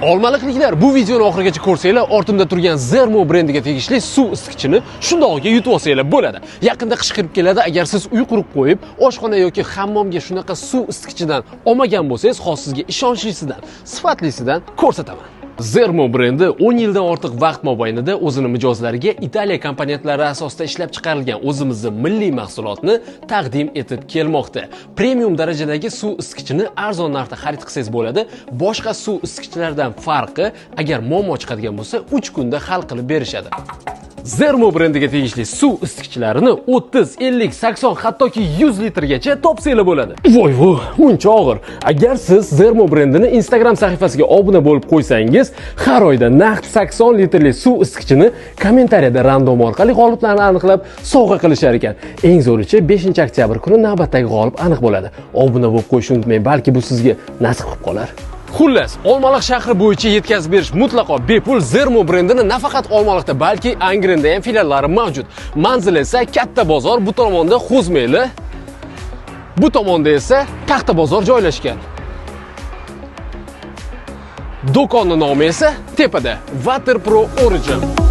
Olmaliqliklar, bu videoni oxirigacha ko'rsanglar, ortimda turgan Zermo brendiga tegishli suv isitgichini shundog'iga yutib olsanglar bo'ladi. Yaqinda qish kirib keladi. Agar siz uy qurib qo'yib, oshxona yoki hammomga shunaqa suv isitgichidan olmagan bo'lsangiz, hozir sizga ishonchlisidan, sifatlisidan ko'rsataman. Zermo brendi 10 yildan ortiq vaqt mobaynida o'zini mijozlariga Italiya komponentlari asosida ishlab chiqarilgan o'zimizni milliy mahsulotni taqdim etib kelmoqda. Premium darajadagi suv isitgichini arzon narxda xarid qilsangiz bo'ladi. Boshqa suv isitgichlardan farqi, agar muammo chiqadigan bo'lsa, 3 kunda hal qilib berishadi. Zermo brendiga tegishli suv isitgichlarini 30, 50, 80, hattoki 100 litrgacha topsanglar bo'ladi. Voy voy, muncha og'ir. Agar siz Zermo brendini Instagram sahifasiga obuna bo'lib qo'ysangiz, har oyda naqd 80 litrli suv isitgichini kommentariyada random orqali g'oliblarni aniqlab sovg'a qilishar ekan. Eng zo'richi, 5-oktyabr kuni navbatdagi g'olib aniq bo'ladi. Obuna bo'lib qo'yishni unutmang, balki bu sizga nasib qilib qolar. Xullas, Olmaliq shahri bo'yicha yetkazib berish mutlaqo bepul. Zermo brendini nafaqat Olmaliqda, balki Angrenda ham filiallari mavjud. Manzil esa Katta bozor, bu tomonda Xuzmeli, bu tomonda esa Taxta bozor joylashgan. Do'konni nomi esa tepada, Water Pro Origin.